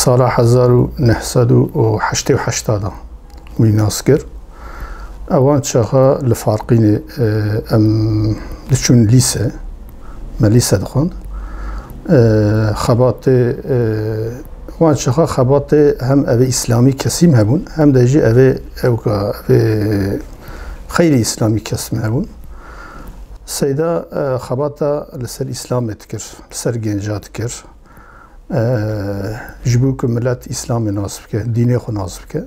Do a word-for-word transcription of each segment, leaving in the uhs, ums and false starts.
Sala hezar û neh sed û heştê û heşt de wî nas kir. Ewan çaxa li Farqînê, e, em diçûn lîse, me lîse dixwend. E, xebatê, e, wan çaxa xebatê hem evê îslamî kesîm hebûn, hem de jî evê ewka, evê xeyrî îslamî kesîm hebûn. Seyda, e, xebata li ser îslamê dikir, li ser genca dikir. E, ji bo ku milet îslamê nas bike, dînê xwe nas bike.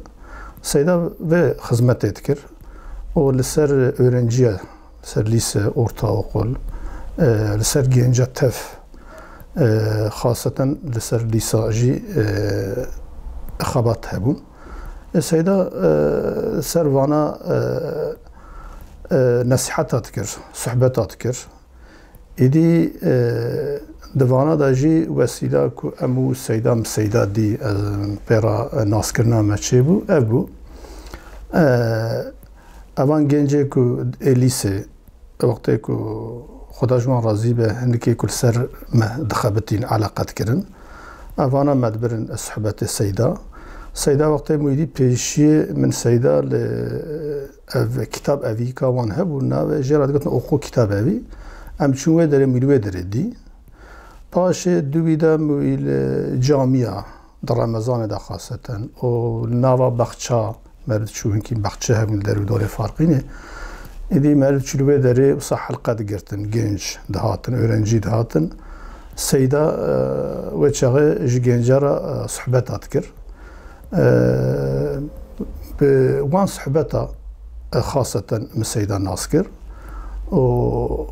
Seyda vê xizmetê dikir û li ser öğrenciye, li ser lîse, ortaokul, e, li ser genca tev, e, xaseten li ser lîsa jî, e, xebat hebûn. E, Seyda, e, ser vana, e, e, nesîheta dikir, sohbeta dikir. Êdî, e, di vana de jî wesîla ku em û Seyda, min Seyda dî, e, pê re, e, naskirina me çêbû, ev bû. E, evan gencê ku ê lîsê, wextê ku Xweda ji wan razî be, hinikê ku li ser me dixebitîn, eleqe dikirin. Evana me dibirin sohbetê Seyda. Seyda wextê Muîdî pêşiyê min Seyda li ev kitab evî ka wan hebû, navê jê re digotin Oqû Kitab Evî. Em çûn wê derê, Muîdî wê derê dî. Paşê dûvî de Muîdî li camiya di Remezanê de xaseten û li nava baxça meriv diçû, hinkî baxçe hebûn li der û dorê Farqînê. Êdî meriv diçû li wê derê wisa helqe digirtin, genc dihatin, öğrenci dihatin. Seyda, e, wê çaxê ji genca re, e, sohbeta dikir. E, bi wan sohbeta, e, xaseten min Seyda nas kir. Û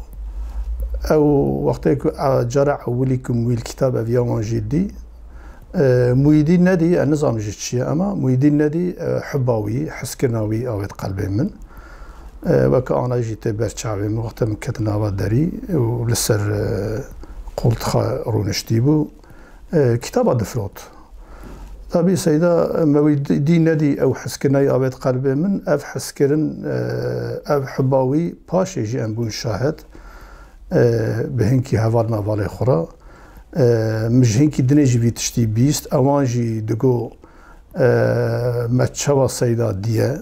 ew wextê ku, e, cara ewilî ku Muîdî kitab eviya wan jî dî, E, Muîdî nedî, ez nizanim ji çi ye, ema Muîdî nedî, e, hubba wî, hizkirina wî awêt qelbê min. E, weke ana jî tê ber çavê min, wextê min ket nava derî û li ser, e, qoltixa rûniştî bû. E, kitaba difirot. Tabî Seyda, e, me wî dî, dî nedî ew hizkirina wî awêt qelbê min, ev hizkirin, e, ev hubba wî paşê jî em bûn şahed, e, bi hinkî heval mevalê xwe re. E, min ji hinkî dinê jî vî tiştî bîst. Ewan jî digo, e, me çawa Seyda diye,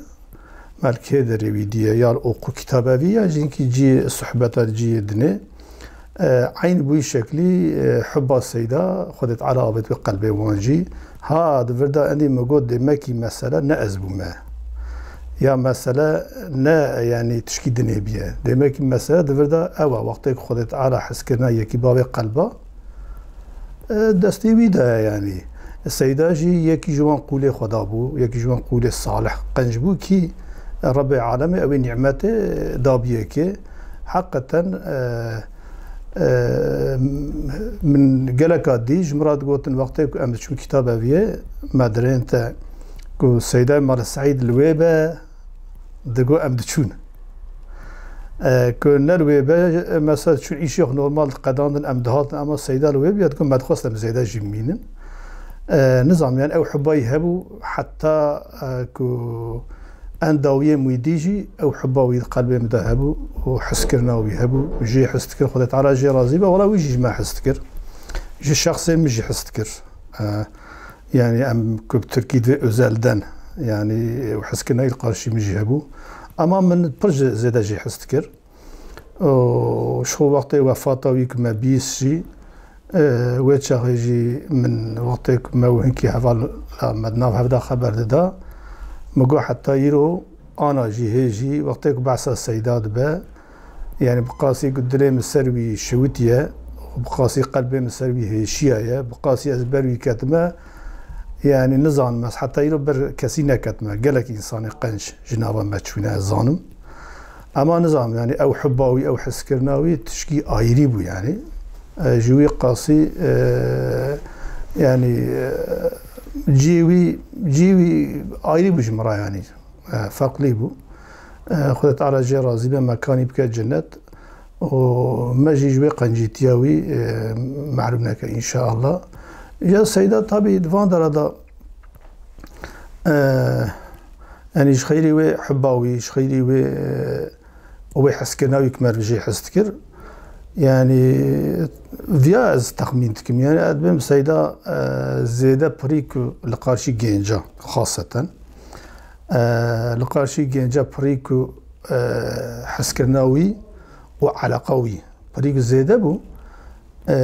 me li kê derê wî diye, ya li Oqû Kitab Evî ya ji hinkî cihê sohbeta cihê dinê. E, eyn bi wî şeklî, e, hubba Seyda, Xwedê Teala avêt wê qelbê wan jî. Ha, di vir de endî min got, demekî mesele ne ez bûme. Ya mesele ne, yanî tişkî dinê biye. Demekî mesele di vir de ew e, wextê ku Xwedê Teala hizkirina yekî bavê qelba, e, destê wî de ye, yanî. Seyda jî yekî ji wan qûlê Xweda bû, yekî ji wan qûlê salih, qenc bû kî Rebbê alemê ew ê nîmetê dabiyekê. Heqeten, e, e, min geleka dî ji min re digotin, wextê ku em diçûn kitab eviyê, me dirên te ku Seyda Mala Seîd li wê be, digo em diçûn. E, ku ne li wê be, mesela çûn îşê xwe normal diqedandin, em dihatin, ama Seyda li wê bûya, digo me dixwest em Seyda jî bimînin. E, nizam, yani ew hubba wî hebû, heta, e, ku en dawiyê Muîdî jî ew hubba wî di qelbê min de hebû û hizkirina wî hebû. Jê hez dikir, Xwedê Teala jê razî be, wela wî jî ji me hez dikir. Ji şexsê min jî hez dikir. E, yani em ku bi tirkî divê özelden, yani ew hizkirina wî li qarşî min jî hebû. Ama min pir ji zêde jê hez dikir. Û ji xwe wextê wefata wî ku me bîst jî, e, wê çaxê jî min wextê ku me û hinkî hevala me di nav hev de xeber dida, min got heta îro ana jî hê jî wextê ku behsa Seyda dibe, yani bi qasî ku dilê min ser wî şewitiye, bi qasî qelbê min ser wî hêşiyaye, bi qasî ez ber wî ketime, yani nizanim ez heta îro ber kesî neketime. Gelek însanê qenc ji nava me çûne ez zanim. Ema nizam, yani ew hubba wî, ew hizkirina wî tişkî ayrî bû yani. E, ji wî qasî, e, yani, e, cihê wî, cihê wî ayrî bû ji min re yani. E, ferqlî bû. E, Xwedê Teala jê razî be, mekanî bike cennet. Û me jî ji wê qencîtiya wî, e, mehrûm neke înşaallah. Ya Seyda tabî di van dera de, e, yani ji xeyrî wê hubba wî, ji xeyrî wê, e, û wê hezkirina wî ku meriv jê hez dikir. Yani viya ez texmîn dikim. Yani ez bim Seyda e, zêde pirî ku li qarşî genca xaseten. E, li qarşî genca pirî ku e, hezkirina wî û eleqa wî pirî ku zêde bû. E,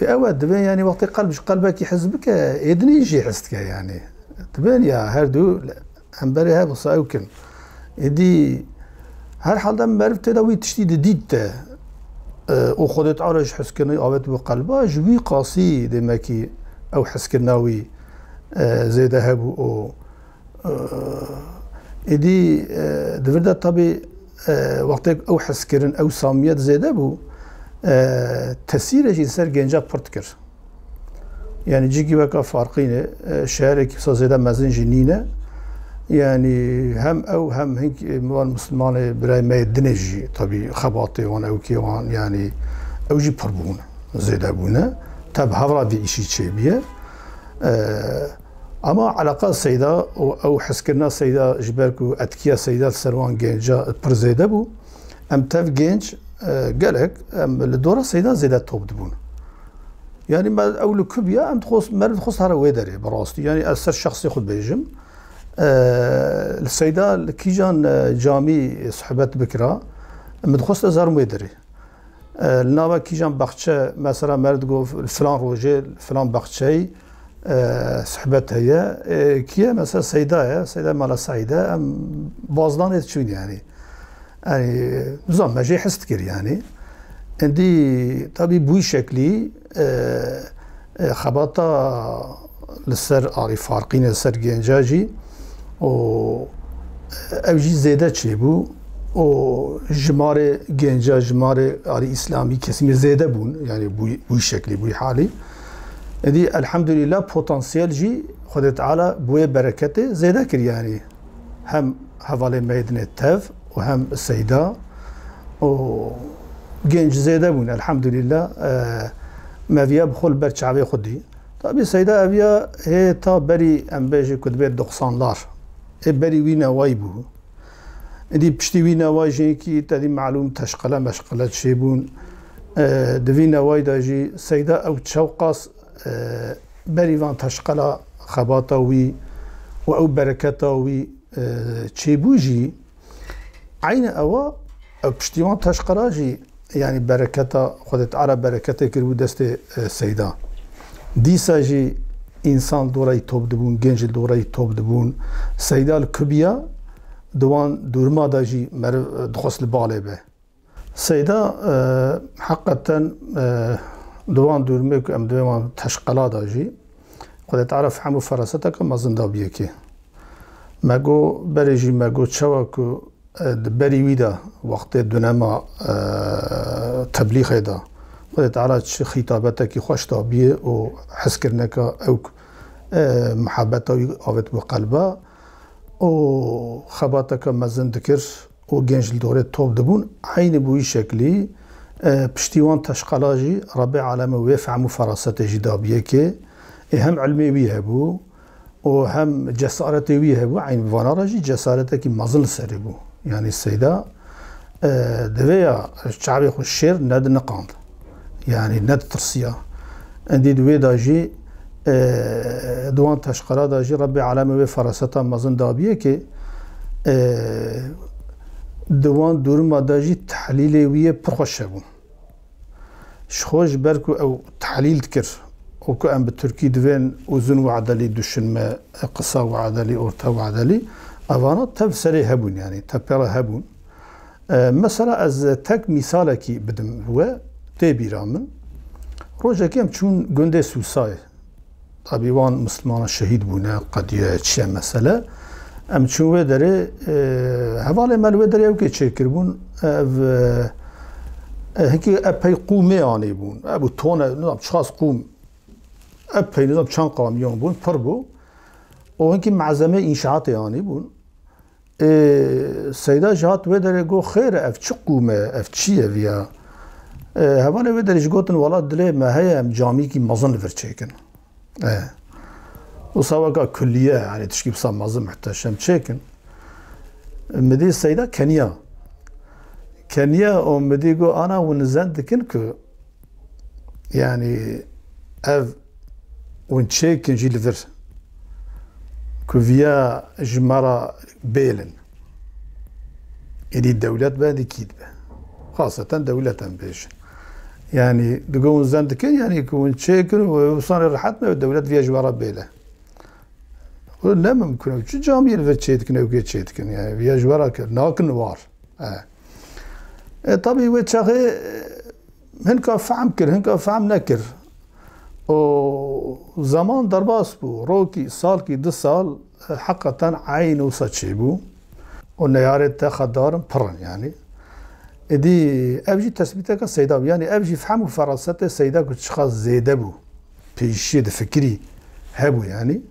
ew e divê yani wextê qelb ji qelbekî hez bike, êdinî jî hez dike yani. Dibên ya her du hemberê hev wisa ew kin. Êdî her halde meriv tê de wî tiştî didît de e, û Xwedê Teala ji hezkirinê avêt bi qelba, ji wî qasî demekî ew hezkirina wî e, zêde hebû û e, êdî e, di vir de tabî e, wextê ew hezkirin, ew samiyet zêde bû, e, tesîrê jî li ser genca pir dikir. Yani cîkî weka Farqînê, e, şeherekî wisa zêde mezin jî nîne. Yani hem ew hem hink, e, wan Mislimanê birayê me yê dinê jî tabî xebatê wan, ewkê wan, yani ew jî pir bûn, zêde bûne. Tev hevra vî îşî çêbiye. E, ama eleqa Seyda û ew hezkirina Seyda ji ber ku etkiya Seyda li ser wan genca pir zêde bû. Em tev genc, e, gelek, em li dora Seyda zêde top dibûn. Yani me ew li ku biya, em dixwest, meriv dixwest here wê derê, bi rastî. Yani ez ser şexsê xwe dibêjim. E, li Seyda li kîjan e, camî sohbet bikira, min dixwest ez herim wê derê. E, li nava kîjan baxçe, mesela meriv digot, li filan rojê, li filan baxçeyî e, sohbet heye. E, kiye? Mesela Seyda ye, Seyda Mala Seîde, em bazdanê diçûn yani. Yani, nizam me jê his dikir yani. Endî tabî bûyî şeklî, e, e, xebata li ser arî Farqînê, li ser genca jî û ev jî zêde çêbû û jimarê genca, jimarê arî îslamî kesimê zêde bûn. Yani bûyî, bûyî şeklî, bûyî halî. Êdî elhamdülillah potansiyel jî Xwedê Teala bi wê bereketê zêde kir yani. Hem hevalê me yê dinê tev û hem Seyda û genc zêde bûn, elhamdülillah. E, me viya bi xwe li ber çavê xwe dî. Tabî Seyda eviya hê ta berî, em bêjî ku dibê doksanlar. Ê berî wî newayî bû. Êdî piştî wî newayî jî kî te dî malûm teşqele meşqele çêbûn. E, di vî newayî de jî Seyda ew çewqas e, berî van teşqela xebata wî û ew bereketa wî e, çêbû jî, eynî ewa ew piştî wan teşqela jî, yani bereketa Xwedê Teala bereketê kiribû destê e, Seyda. Dîsa jî însan li dora yî top dibûn, genc li dora yî top dibûn. Seyda li ku biya, di wan dûrima de jî meriv e, dixwest li balê be. Seyda, e, heqeten, e, di wan dûrmê ku em divê wan teşqela de jî, Xwedê Teala fehm û feraseteke mezin dabiye kê. Me got, berê jî me got, çawa ku, e, di berî wî de, wextê dunema, e, teblîxê de, Xwedê Teala çi xîtabetekî xweş dabiye û hezkirineka ewk, e, muhabeta wî avêt bi qelba û xebateke mezin dikir. û genc li dorê top dibûn, eynî bi wî şeklî, e, piştî wan teşqela jî Rebbê Alemê wê fehm û ferasetê jî dabiye kê, ê hem ilmê wî hebû û hem cesaretê wî hebû, eynî bi vana re jî cesaretekî mezin li serê bû. Yanî Seyda, e, divê ya çavê xwe şêr nediniqand. Yanî neditirsiya. Endî di wê de jî, e, di wan teşqela de jî Rebbê Alemê wê feraseta mezin dabiye kê, e, di wan dûrima de jî tehlîlê wî yê pir xweş hebû. Ji xwe ji ber ku ew tehlîl dikir û ku em bi tirkî divên uzun vadelî, düşünme, qısa vadeli, orta vadeli, evana tev serê hebûn, yanî tev pê re hebûn. E, mesela ez tek mîsalekî bidim we, tê bîra min. Rojekê em çûn gundê Sûsayê. Tabî wan Mislimana şehîd bûne, qediye, çi ye mesele. Em çûn wê derê, e, hevalê me li wê derê ew kê çêkiribûn, ev, e, e, hinkî epey qûmê anîbûn. Ev bû tone, nizam çiqas qûm, epey nizam çend kamyon bûn, pir bû. Û hinkî malzemê înşaatê anîbûn. Ê, Seyda ji hat wê derê got, "Xêr e, ev çi qûm e, ev çi ye viya?" Ê, hevalê wê derê jî gotin, "Wela dilê me heye, em camîkî mezin li vir çêkin." Ê, wisa weka kulliye, yani tişkî wisa mezin muhteşem çêkin. Min dî Seyda keniya. Keniya Omidî got, ana hûn zend dikin ku, yanî, ev hûn çêkin jî li vir, ku viya ji me re bêlin. Êdî dewlet be, êdî kî dibe? Xaseten dewlet em bêjin. Yanî, digo hûn zend dikin, yanî ku hûn çêkin û wê wisa rehet ne, dewlet viya ji we re bêle. Û ne mimkun e. Çi camiyê li vir çê dikin, ewkê çê dikin? Yani, viya ji we re kir, nakin war. E. E, tabii wê çaxê, e, hinka fehm kir, hinka fehm nekir. O zaman derbas bû. Rokî, salkî, du sal, e, heqeten eyn wisa çêbû. O neyarê te xedar in, pir in yani. Êdî ev jî tesbîteke Seyda bû. Yani ev jî fehm û ferasetê Seyda ku çiqas zêde bû. Pêşiyê difikirî hebû yani.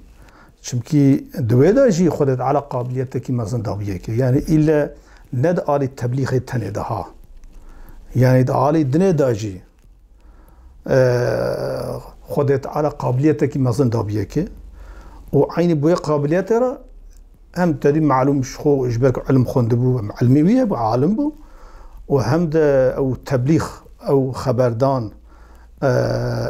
Çimkî di wê de jî Xwedê Teala qabiliyetekî mezin dabiye ke. Yani îlle ne di alî teblîxê tenê de ha. Yani di alî dinê de jî, e, Xwedê Teala qabiliyetekî mezin dabiye ke. Û eynî bi wê qabiliyetê re hem tedî malûm ji xwe, ji ber ku ilim xwendibû, hem ilmî wî hebû, alim bû. Û hem de ew teblîx, ew xeberdan, e,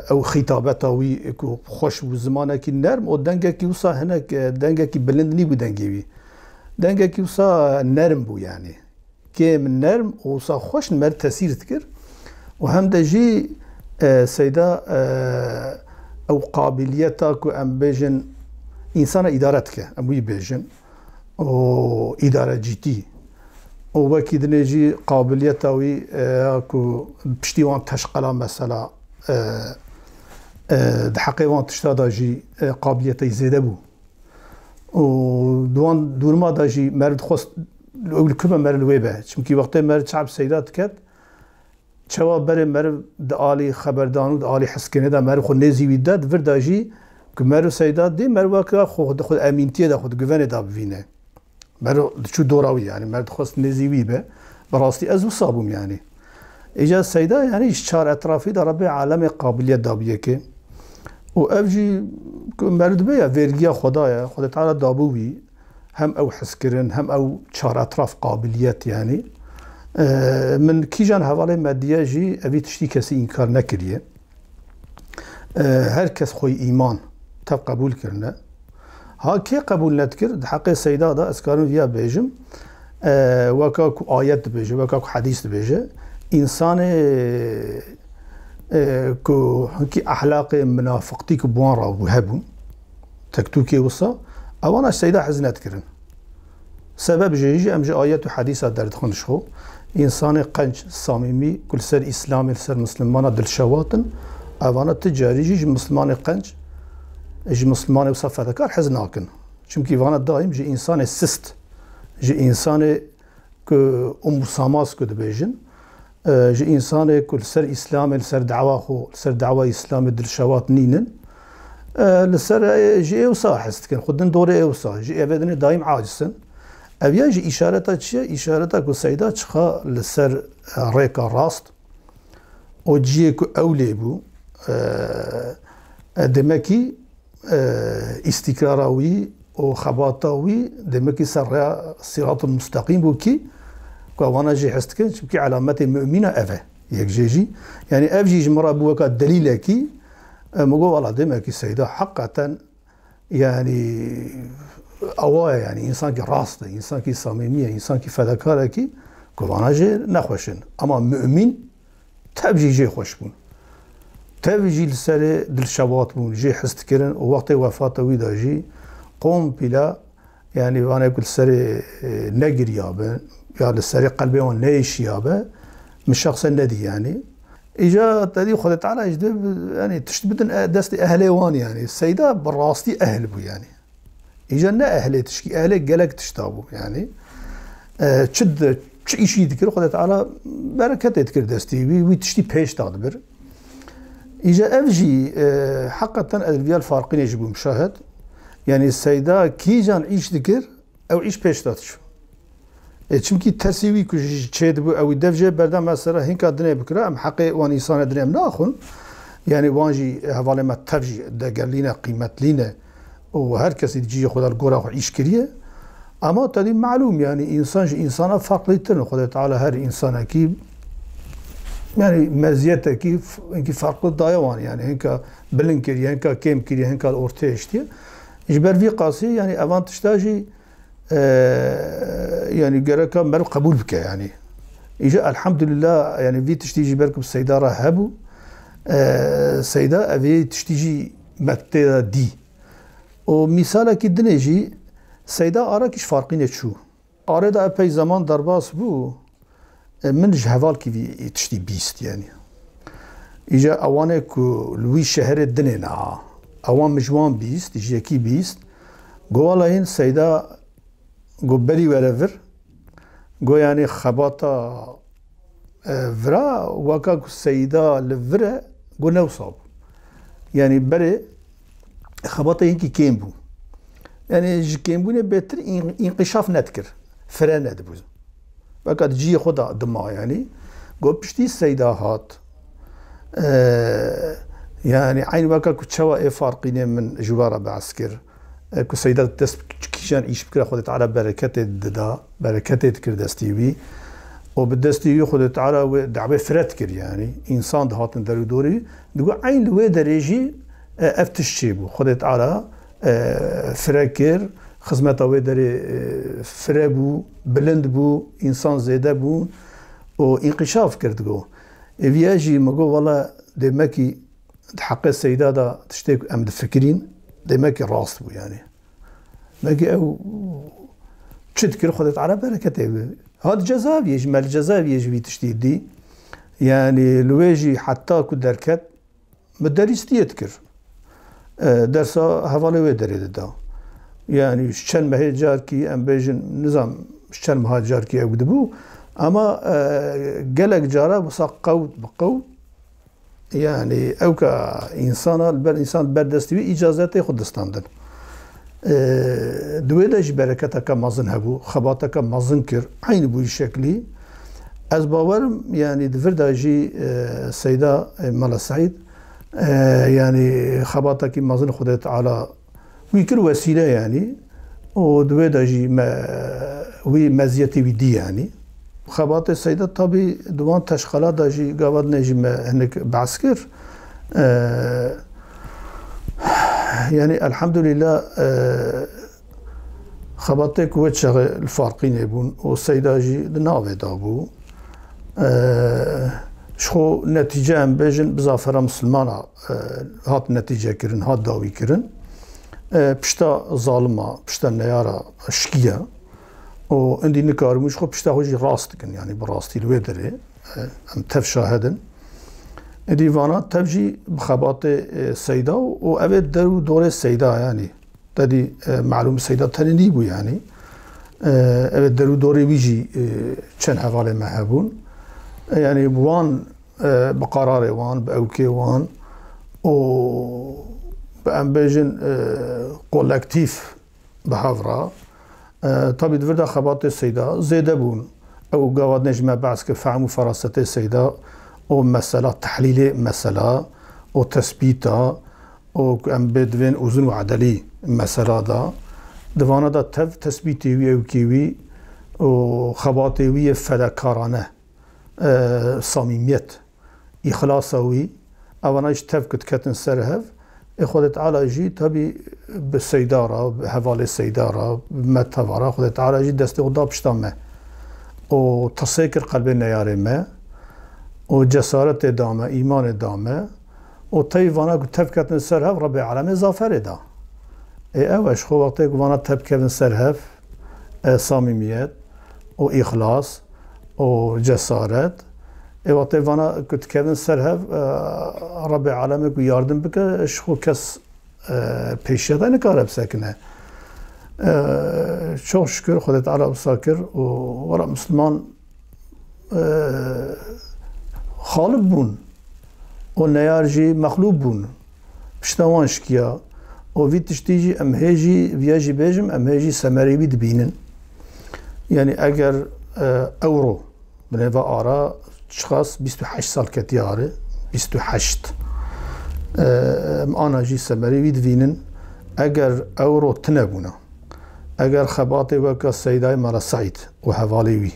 ew xîtabeta wî ku xweş bû, zimanekî nerm û dengekî wisa hinek, e, dengekî bilind nîbû dengê wî. Dengekî wisa nerm bû yani. Kêm nerm û wisa xweş li me tesîr dikir. Û hem de jî, e, Seyda, e, ew qabiliyeta ku em bêjin însana îdare dike, em wî bêjin. û îdarecîtî û wekî dinê jî qabiliyeta wî, e, ya ku piştî wan teşqela mesela, e, e, di heqê wan tişta de jî, e, qabiliyeta wî zêde bû. Û di wan duruma de jî meriv dixwest ew li ku be, meriv li wê be. Çimkî wextê meriv çap Seyda diket, çawa berê meriv di alî xeberdan û di alî hezkirinê de meriv xwe nêzî wî de, di vir de jî ku meriv Seyda dî, meriv weke xwe, xwe di emîntiyê de, xwe di guvenê de bivîne. Meriv diçû dora wî, yani meriv dixwest nêzî wî be. Bi rastî ez wisa bûm yani. Îca Seyda yani ji çar etrafî de Rebbê alemê qabiliyet dabiye ke. Û ev jî ku meriv dibe ya vergiya Xweda ye, Xwedê Teala dabû wî. Hem ew hizkirin, hem ew çar etraf qabiliyet yani. E, min kîjan hevalê me diye jî evî tiştî kesî înkar nekiriye. E, her kes xwe îman tev qebûl kirine. Ha kê qebûl nedikir, di heqê Seyda de ez karim viya bêjim, e, weka ku ayet dibêje, weka ku hedîs dibêje, însanê, e, ku hinkî ehlaqê minafiqtî ku bi wan re hebûn, tektûkê wisa, ewana Seyda hez nedikirin. Sebeb jê jî em ji ayet û hedîsa derdixin ji xwe. Însanê qenc, samîmî, ku li ser Îslamê, li ser Mislimana dilşewat in, evana ti carî jî ji Mislimanê qenc, ji Mislimanê wisa fedekar hez nakin. Çimkî vana daîm ji însanê sist, ji însanê ku umursamaz ku dibêjin, e, ji însanê ku li ser Îslamê, li ser dawa xwe, li ser dawa Îslamê dilşewat nînin, e, li ser, e, ji ê wisa hez dikin, xwe din dorê ê wisa, ji ê ve dinê daîm aciz in. Ev ya jî îşareta çi ye? Îşareta ku Seyda çiqa li ser, e, rêka rast û cihê ku ew lê bû, e, e, demekî, e, îstîkrara wî û xebata wî demekî ser rêya Sîratul Musteqîm bû kî ku wana jî hez dikin, çimkî elametê mumîna ev e. Yek jê jî, yani ev jî ji min re bû weka delîlekî, e, min got, wala demekî Seyda heqeten yani ewa ye, yani însankî rast e, însankî samîmî ye, însankî fedakarekî ku vana jê nexweş in. Ama mumîn tev jî jê xweş bûn. Tev jî li serê dilşewat bûn, jê hez dikirin û wextê wefata wî de jî kompîla, yani vanê ku li serê, e, negiriyabe ya li serê qelbê wan neêşiyabe, min şexsen nedî yani. Îca te dî Xwedê Teala ji dê, yani tişt bidin, e, destê ehlê wan yani. Seyda bi rastî ehl bû yani. Îca ne ehlê tişkî, ehlê gelek tişta bû yani. E, çi di, çi îşî dikir, Xwedê Teala bereketê dikir destî wî, wî tiştî pêş da dibir. Îca ev jî, e, heqeten ez viya li Farqînê jî bûm şahid. Yani Seyda kîjan îş dikir, ew îş pêş da diçû. E, çimkî tersî wî ku jî çê dibû, ew dev jê berdem mesela hinka dinê bikira, em heqê wan însane dinê em naxwin. Yani wan jî hevalê me tev jî degerlî ne, qîmetlî ne. Û her kesî di cihê xwe de li gora xwe îş kiriye. Ama tedî malûm, yani, însan ji însana farqlîtir in. Xwedê Teala her însanekî, yani, meziyetekî f-, hinkî farqli daye wan, yani, hinka bilind kiriye, hinka kêm kiriye, hinka li ortê hiştiye. Ji ber vî qasî, yani, evan tişta jî, e, yani, gereka meriv qebûl bike, yani. Îja elhamdulillah, yani, vî tiştî jî ber ku bi Seyda re hebû. E, Seyda evê tiştî jî me tê de dî. Û mîsalekî dinê jî Seyda Arak îş farqînê çû. Arê de epey zeman derbas bû, e, min ji hevalkî vî tiştî bîst, yani. Îja ewanê ku li wî şeherê dinê neha. Ewan min ji wan bîst, ji yekî bîst. Go wela hîn Seyda go berî were vir. Go, yani, xebata, e, vira, weka ku Seyda li vir e, go ne wisa bû. Yani, berê xebata hinkî kêm bû. Yani, ji kêmbûnê bêtir în-, înqîşaf nedikir. Fire nedibû. Weka di cihê xwe de dima, yani. Go piştî Seyda hat. E, yani, eyn weka ku çawa ê farqînê min ji we re behs kir. E, ku Seyda dest bi kîjan îş bikira, Xwedê Teala bereketê dida, bereketê dikir destî wî. Û bi destî wî Xwedê Teala wê dawê fire dikir, yani. Însan dihatin der û dorê wî. Digo eyn li wê derê jî, e, ev tişt çêbû. Xwedê Teala, e, fire kir, xizmeta wê derê, e, fire bû, bilind bû, însan zêde bûn û înqîşaf kir digo. Ê viya jî min got, wela dê mekî di heqê Seyda de tiştê ku em difikirîn, dê mekî rast bû, yani. Mekî ew çi dikir, Xwedê Teala bereketê bi. Hat cezaeviyê jî, me li cezaeviyê jî vî tiştî dî. Yani, li wê jî heta ku derket, bi derîstiyê dikir. E, dersa hevalê wê derê dida. Yani, ji çend mehê carkî, em bêjin, nizam, ji çend meha carkî ew dibû. Ama, e, gelek cara wisa qewt bi qewt, yani, ew ka însana, li ber însan ber destî wî îcazetê xwe distandin. E, di wê de jî bereketeke mezin hebû, xebateke mezin kir, eynî bûyî şeklî. Ez bawer im, yani, di vir de jî, e, Seyda, e, Mela Seîd, e, yani, xebatekî mezin Xwedê Teala wî kir wesîle, yani, û di wê de jî me, wî meziyetê wî dî, yani. Xebatê Seyda tabî di wan teşxela de jî gava dinê jî me hinek behs kir. E, yani, elhamdulillah, e, xebatê ku wê çaxê li Farqînê bûn û Seyda jî di navê de bû. E, ji xwe netîce em bêjin bi zafera misilmana, e, hat netîce kirin, hat dawî kirin. E, pişta zalima, pişta neyara şikiye. Û indî nikaribûn ji xwe pişta xwe jî rast dikin, yani bi rastî li wê derê, e, em tev şahid in. Êdî vana tev jî bi xebatê, e, Seyda û, û ev ê der û dorê Seyda, yani. Te dî, e, malûm Seyda tenê nîbû, yani. E, ev ê der û dorê wî jî, e, çend hevalê me hebûn. E, yani wan, e, bi qararê wan, bi ewkê wan û bi em bêjin, e, kolektîf bi hev re. E, tabî di vir de xebatê Seyda zêde bûn. Ew gava dinê ji me behs kir fehm û ferasetê Seyda û mesela tehlîlê mesela û tesbîta û ku em bê divên uzun û edelî mesela da. Di vana da tev tesbîtê wî, ewkê wî û xebatê wî yê fedakarane, e, samîmiyet, îxlasa wî, evana jî tev ku diketin ser hev, ê Xwedê Teala jî tabî bi Seyda re, bi hevalê Seyda re, bi me teva re, Xwedê Teala jî destê xwe da pişta me. Û tirsê kir qelbê neyarê me, û cesaretê da me, îmanê da me, û tey vana ku tev ketin ser hev, Rebê Alemê zaferê da. Ê ew e, ji xwe wextê ku vana tev kevin ser hev, e, samîmiyet û îxlas û cesaret. Ê wextê vana ku dikevin ser hev, e, Rebê Alemê ku yardim bike, ji xwe kes, e, pêşiya te nikare bisekine. E, çok şükür Xwedê Teala wisa kir û wela Misliman, e, xalib bûn û neyar jî mexlûb bûn. Pişta wan şikiya. Û vî tiştî jî em hê jî, viya jî bêjim, em hê jî semerê wî dibînin. Yani eger, e, ewro, binêva ara çiqas bîst û heşt sal ketiye arê, bîst û heşt. E, em ana jî semerê wî divînin. Eger ewro tune bûna, Eger xebatê weke Seydayê Mela Seîd û hevalê wî,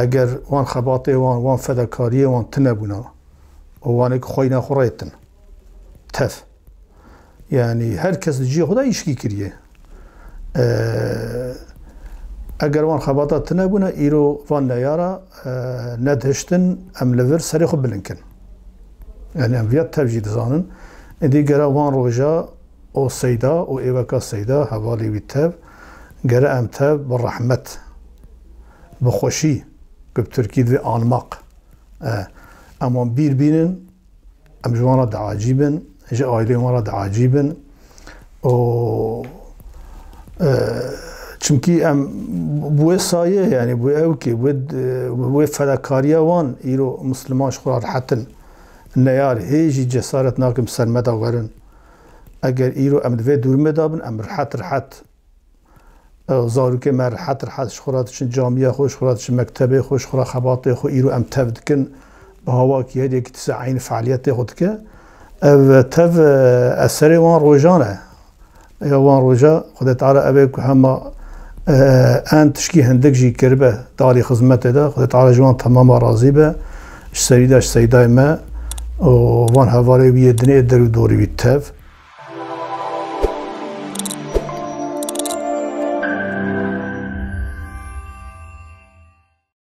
eger wan xebatê wan, wan fedakariyê wan tune bûna û wanê ki xweyna xwe rêtin, tev. Yanî her kes di cihê xwe de îşkî kiriye. Eee, eger wan xebata tune bûne, îro van neyara, eee, nedihiştin, em li vir serê xwe bilind kin. Yanî em viya tev jî dizanin. Êdî gere wan roja û Seyda û êveka Seyda, hevalê wî tev, gere em tev bi rehmet, bi xweşî, ku bi tirkî divê anmak, e, em wan bîr bînin, em ji wan re diacîbin, ji aîleyên wan re diacîbin. Û, e, çimkî em bi wê sayê, yanî bi wê ewkê, bi wê, bi wê fedakariya wan îro Misliman ji xwe re rehet in. Neyar hê jî cesaret nakin bi ser me de werin. Eger îro em di vê dûrmê de bin, em rehet rehet, e, zarokê me rehet rehet ji xwe re diçin camiya xwe, ji xwe re diçin mektebê xwe, ji xwe re xebatê xwe îro em tev dikin. Bi hawakî her yekî dise eynî fealiyetê xwe dike. Ev tev, e, eserê wan rojan e. Ya wan roja Xwedê Teala ev ê ku hema, e, en tişkî hindik jî kiribe dalî xizmetê de, Xwedê Teala ji wan temama razî be. Ji serî de, ji Seydayê me û van hevalê wî yê dinê der û dorî wî tev.